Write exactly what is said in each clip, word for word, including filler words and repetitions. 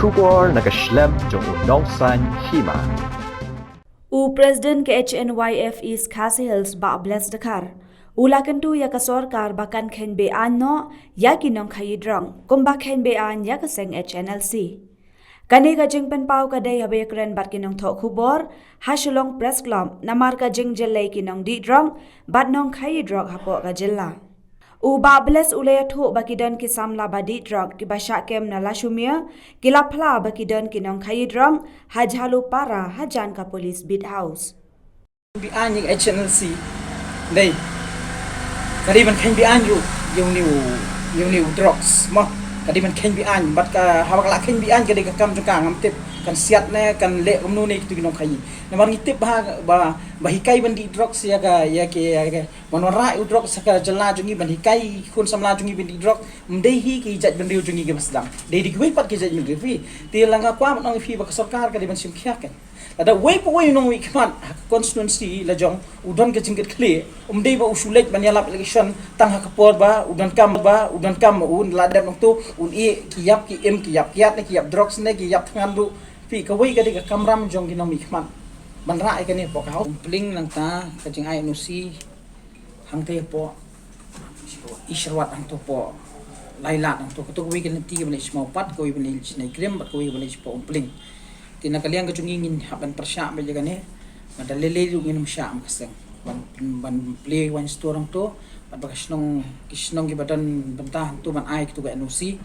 Khubor na ka shlem jong u nongsan hima. U President ka H N Y F East Khasi Hills, Bah Bless Dkhar, u la kyntu ïa ka sorkar ba kan kheiñ be-aiñ noh ïa ki nongkhaïi drok, kumba kheiñ be-aiñ ïa ka seng H N L C. Kane ka jingpynpaw ka dei haba ïakren bad ki nongthoh khubor ha Shillong Press Club, namar ka jingjyllei ki nongdih drok bad nongkhaïi drok hapoh ka jylla. U Bah Bless u la ïathuh ba ki don ki samla ba dih drok kiba shah kem na la shu miet, ki la phla ba ki don ki nongkhaïi drok ha Jhalupara, hajan ka Police Beat House. Be-aiñ ïa ka H N L C. Dei. Ka dei ban kheiñ be-aiñ ïa u, ïa une u, ïa une u drugs mo. Ka dei ban kheiñ be-aiñ, bad ka, haba ka la kheiñ be-aiñ ka dei ka kam jong ka, ngam tip kan siat ne kan leh kumno ne kitu ki nongkhaïi. Namar ngi tip ba, ba, ba hikai ban dih drugs ïa ka, ïa ka, ïa ka, ban wanrah u drugs ha ka jylla jong ngi, ban hikai khun samla jong ngi ban dih drugs, ym dei hi ki jaitbynriew jong ngi kiba sdang. Dei da kiwei pat ki jaitbynriew phi. Te la nga kwah ban ong ïa phi ba ka sorkar ka dei ban shim khia kein. Lada uwei pa uwei u nongmihkhmat ha ka constituency la jong u don ka jingkitkhlieh, ym dei ba u shu leit ban ïalap election tang ha ka por ba u donkam, ba u donkam, u la dep nangto un ïeh ki ïap ki im, ki ïap kiad ne ki ïap drugs ne ki ïap thngan ruh. Phi, kawei ka dei ka kamram jong ki nongmihkhmat ban rah ïa kane hapoh ka House. Pling nangta ka jingai N O C hangta hapoh Isharwat, hangta hapoh Laitlad, hangta kato kawei ka lynti kaba leit sha Mawpat, kawei ba leit sha Nongkrim bad kawei ba leit sha Umpling. Te na ka liang ka jong ngi ngin hap ban pyrshah beit ïa kane. Nga da lei lei ruh ngin ym shah, ym ka seng ban, ban plie wine store hangto, bad ba ka shnong, ki shnong kiba don bynta hangto ban ai kito ka N O C.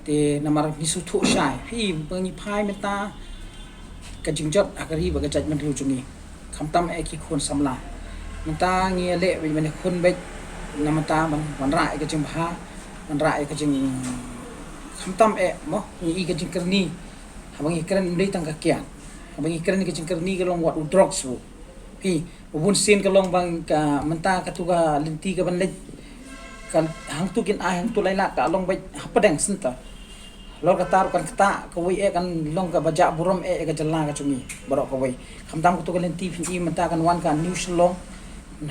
Te namar ngi sngewthuh shai, phi, ba ngi phai mynta ka jingjot ha ka ri bad ka jaitbynriew jong ngi. Khamtam eh ki khun samla. Mynta ngi ïaleh beit ban ïakhun beit na mynta ban, ban wanrah ïa ka jingbha, ban wanrah ïa ka jing, khamtam eh mo, ngi i ka jingkyrni. Haba ngi kren ym dei tang ka kiad. Haba ngi kren ka jingkyrni ka long wat u drugs ruh. Phi, u bun sien ka long ba ka mynta kato ka lynti kaban leit, ka hangto kin ai hangto Laitlad ka long beit hapdeng center. Halor kata ruh kan ktah kawei eh, kan long kaba jah burom eh ïa ka jylla ka jong ngi baroh kawei. Khamtam kato ka lynti phin i mynta kan wan ka New Shillong.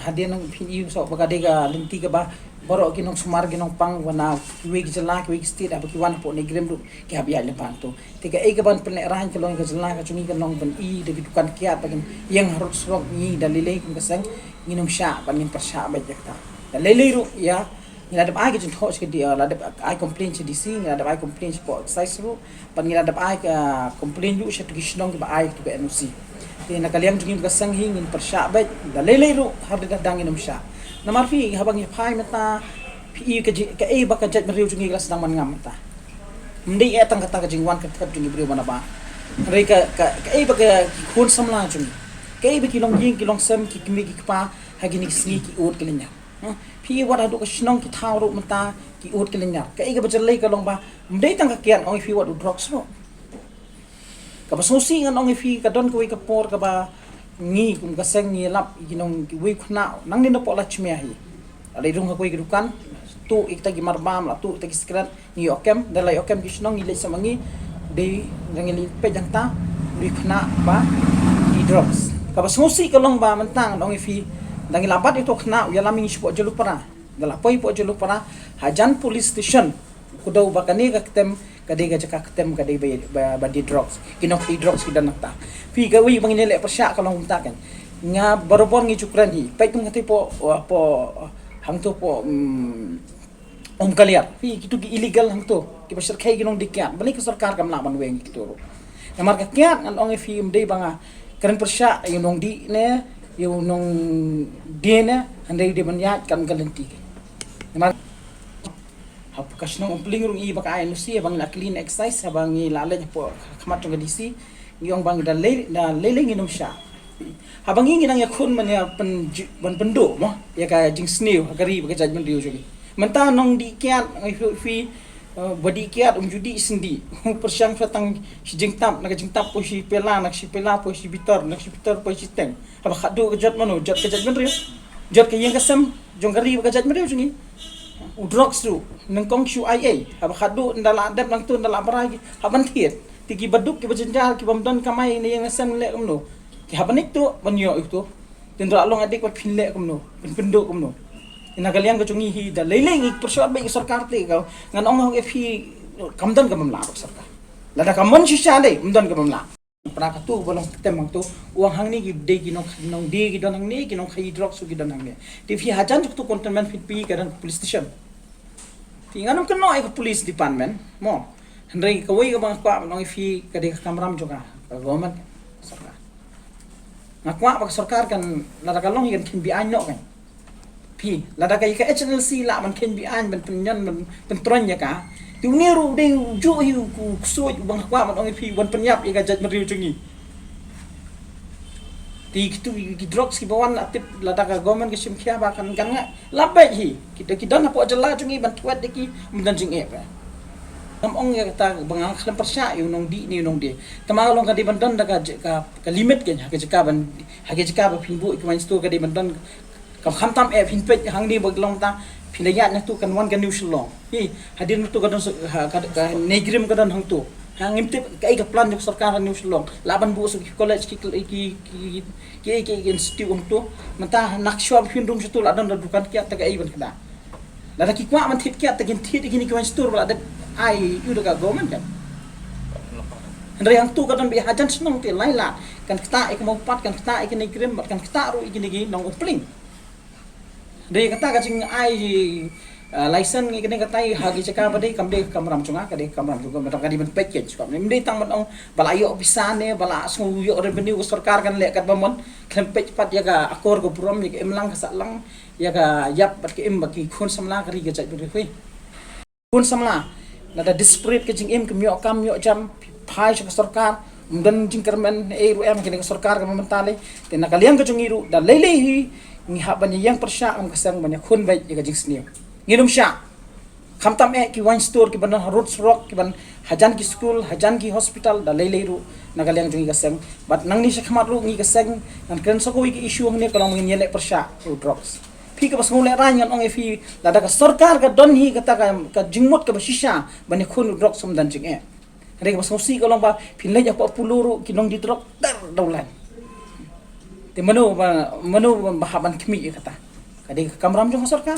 Hadien nang phin i shuh ba ka dei ka lynti kaba baroh ki nongsumar ki nongpang ba na kiwei ki jylla, kiwei ki state, haba ki wan hapoh Nongkrim ruh ki hap ïaid lyngba hangto. Te kaei kaban pynlehraiñ ka long ïa ka jylla ka jong ngi, kan long ban i da ki dukan kiad ba kin ïeng harud surok. Ngi da lei lei kum ka seng ngin ym shah bad ngin pyrshah beit ïa kata. Da lei lei ruh ïa ngi la dep ai ka jingthoh sha ka D-, la dep ai complain sha D C, ngi la dep ai complain shapoh excise ruh, bad ngi la dep ai ka complain ruh sha kito ki shnong kiba ai kito ka N O C. Te na ka liang jong ngi ka seng hi ngin pyrshah beit, da lei lei ruh, ha ri da dang ngin ym shah. Namar phi, haba ngi phai mynta, phi i ka ji-, kaei ba ka jaitbynriew jong ngi ka la sdang ban ngam mynta. Ym dei eh tang kata ka jingwan kynthep jong ngi briew ba na bar. Hynrei ka, ka, kaei ba ka, ki khun samla jong ngi, kaei ba ki longïing ki longsem, ki kmie ki kpa ha kine ki sngi ki ud ki lynñiar. Hmm. Phi i wat haduh ka shnong ki thaw ruh mynta ki ud ki lynñiar. Kaei kaba jyllei ka long ba ym dei tang ka kiad, ong ïa phi, wat u drugs ruh. Kaba sngewsih ngan ong ïa phi, ka don kawei ka por kaba ngi kum ka seng ngi ïalap ïa ki nong, kiwei u khynnah nangne napoh Laitumkhrah hi. La leit rung ha kawei ka dukan, tuh ïa kita ki marbam, la tuh ïa kita ki sikret, ngi ïoh kem, da la ïoh kem ki shnong, ngi leit seh ma ngi, dei da ngi leit peit hangta, u dei u khynnah ba dih drugs. Kaba sngewsih ka long ba mynta ngan ong ïa phi, da ngi la bat ïa uto u khynnah, u ïalam ïa ngi shapoh Jhalupara. Da la poi hapoh Jhalupara, hajan police station, u kdew ba kane ka ktem ka dei ka jaka ktem ka dei ba, ba, ba dih drugs. Ki nongkhaïi drugs ki don hangta. Phi, kawei ba ngin ïaleh pyrshah ka long kumta kan. Nga barabor ngi ju kren hi. Peit kum kata hapoh, hapoh, hangto hapoh, mm, Umkaliar. Phi, kito ki illegal hangto, kiba shyrkhei ki nongdih kiad. Balei ka sorkar kam lah ban weng ïa kito ruh? Namar ka kiad ngan ong ïa phi, ym dei ba nga kren pyrshah ïa u nongdih ne ïa u nongdie ne, hynrei u dei ban ïaid katkum ka lynti. Namar ha ka shnong Umpling ruh ngi, ba ka ai N O C, haba ngi la clean excise, haba ngi la leit hapoh khmat jong ka D C, ngi ong ba ngi da lei, da lei lei ngin ym shah. Haba ngi, ngi nang ïakhun ban ïa pyn-, ban pynduh mo ïa ka jingsniew ha ka ri bad ka jaitbynriew jong ngi. Mynta nongdih kiad, ngi ïathuh ïa phi, eh, ba dih kiad um ju dih sngewdih. Pyrshang pyrshang tang shi jingtap, na ka jingtap poi shi pela, na shi pela poi shi bitor, na shi bitor poi shi teng. Haba khatduh ka jot mano? Jot ka jaitbynriew, jot ka ïing ka sem jong ka ri bad ka jaitbynriew jong ngi. U drugs ruh nyngkong shu ai ei. Haba khatduh ynda la dep nangto, ynda la brai ki, hap ban thied. Te kiba duk, kiba jynjar, kibym don kamai na ïing na sem, leh kumno? Ki hap ban ïeit tuh, ban ïoh ïeit tuh. Te ynda la long addict pat phin leh kumno, phin pynduh kumno? Te na ka liang ka jong ngi hi, da lei lei ngi pyrshah beit ïa ka sorkar te ka, ngan ong ha ïa phi, kam don kabym lah ruh ka sorkar. Lada ka mon shisha dei, ym don kaba mlak. Para katu ba long tem hangtu, u ong hangne ki dei ki nong, nongdie ki don hangne, ki nongkhaïi drugs ki don hangne. Te phi hajan jong katu cantonment phi, phi ka don police station. Te ngan ym kynnoh ïa ka police department mo. Hynrei kawei kaba nga kwah ban ong ïa phi ka dei ka kamram jong ka, ka government, sorkar. Nga kwah ba ka sorkar kan, lada ka long hi kan kheiñ be-aiñ noh kan. Phi, lada ka ïa ka H N L C lah ban kheiñ be-aiñ, ban pynïon, ban pyntroiñ ïa ka. Te une ruh u dei u juh hi u ksuid uba nga kwah ban ong ïa phi, ban pynïap ïa ka jaitbynriew jong ngi. Te kitu ki drugs kiba wan, la tip lada ka government ka shim khia ba kan, kan nga la beit hi. Ki don, ki don hapoh jylla jong ngi ban thwet ïa ki, ym don jingeh ba. Ngam ong ïa kata ba nga khlem pyrshah ïa u nongdih ne u nongdie. Tangba ka long ka dei ban don da ka, ka, ka limit kan, ha ka jaka ban, ha ka jaka ba phin buh ïa ka wine store ka dei ban don. Kam, khamtam eh phin peit hangne ba long ta, phin da ïaid na tu kan wan ka New Shillong. Hi, hadien tu ka don sa, ha, ka, ka NEIGRIHMS ka don hangtu. Ha, ngim tip kaei ka plan jong ka sorkar ha New Shillong. Lah ban buh sa ki college, ki, ki, ki, ki, ki, ki institute hangtu. Mynta na ka shuwa ba phin rung shatu lah don da dukan kiad, te kaei ban kynda. Lada ki kwah ban thied kiad, te kin thied ïa kine ki wine store ba la dep ai ïa u da ka government kan. Hynrei hangtu ka don beit hajan shnong te lai lad. Kan ktah ïa ka Mawpat, kan ktah ïa ka NEIGRIHMS, bad kan ktah ruh ïa kine ki nong Umpling. Dei kata ka jingai, ah, license ngi kane kata ha ki jaka ba dei kam dei ka kamram jong nga, ka dei ka kamram jong ka, ka dei ban peit kein shuwa. Ym dei tang ban ong ba la ïoh pisa ne ba la sngew ïoh revenue ka sorkar kan leh katba mon. Khlem peit pat ïa ka akor ka burom, ïa ka imlang ka sahlang, ïa ka ïap bad ka im ba ki khun samla ka ri ka jaitbynriew hi. Khun samla, lada desperate ka jingim, kim ïoh kam ïoh jam, phai sha ka sorkar, ym don jingkyrmen ei ruh em, kane ka sorkar kaba mynta lei. Te na ka liang ka jong ngi ruh, da lei lei hi, ngi hap ban ïeng pyrshah kum ka seng ban ïakhun beit ïa ka jingsniew. Ngin ym shah. Khamtam eh ki wine store kiban don harud surok, kiban hajan ki skul, hajan ki hospital, da lei lei ruh na ka liang jong ngi ka seng. Bad nangne shakhmat ruh ngi ka seng, ngan kren sa kawei ka issue hangne ka long ngin ïaleh pyrshah ïa u drugs. Phi kaba sngew lehraiñ, ngan ong ïa phi, lada ka sorkar ka don hi kata ka, ka jingmut kaba shisha ban ïakhun u drugs, ym don jingeh. Hynrei kaba sngewsih ka long ba phin leit hapoh Polo ruh ki nongdie drug dar dawlan. Te mano ba, mano ba hap ban khmih ïa kata? Ka dei ka kamram jong ka sorkar,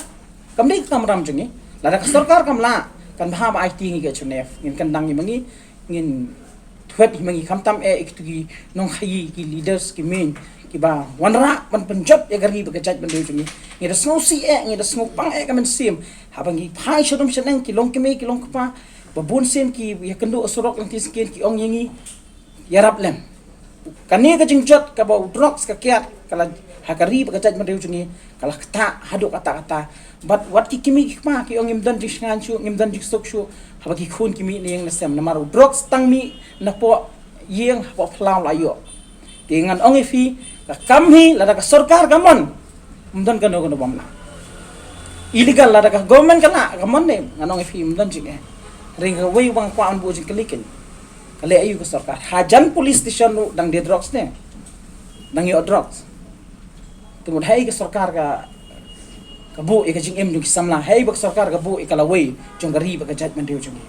kam dei ka kamram jong ngi. Lada ka sorkar kam lah, kan bha ba aiti ngi ka H N F, ngin kyndang ïa ma ngi, ngin thwet hi ma ngi, khamtam eh ïa kitu ki nongkhaïi, ki leaders, ki main, kiba wanrah ban pynjot ïa ka ri bad ka jaitbynriew jong ngi. Ngi da sngewsih eh, ngi da sngewpang eh ka mynsiem. Haba ngi phai sha dum sha neng, ki longkmie ki longkpa, ba bun sien ki ïakynduh ha surok lynti syngkien, ki ong ïa ngi, ïarap lem. Kane ka jingjot kaba u drugs ka kiad, ka la ha ka ri bad ka jaitbynriew jong ngi, ka la ktah haduh katta katta. Bad wat ki kmie ki kpa ki ong ngim don jingsngewsih shuh, ngim don jingsuk shuh haba ki khun ki mih na ïing na sem, namar u drugs tang mih napoh ïing, hapoh phyllaw la ïoh. Te ngan ong ïa phi, ka kam hi, lada ka sorkar ka mon, ym don kano kano bym lah. Illegal, lada ka government ka lah, ka mon ne, ngan ong ïa phi, ym don jingeh. Hynrei kawei ba nga kwah ban buh jingkylli kein, ka leh aïu ka sorkar? Hajan police station ruh dang die drugs ne, dang ïoh drugs. Te mut haei ka sorkar ka, ka buh ïa ka jingim jong ki samla, haei ba ka sorkar ka buh ïa ka lawei jong ka ri bad ka jaitbynriew jong ngi?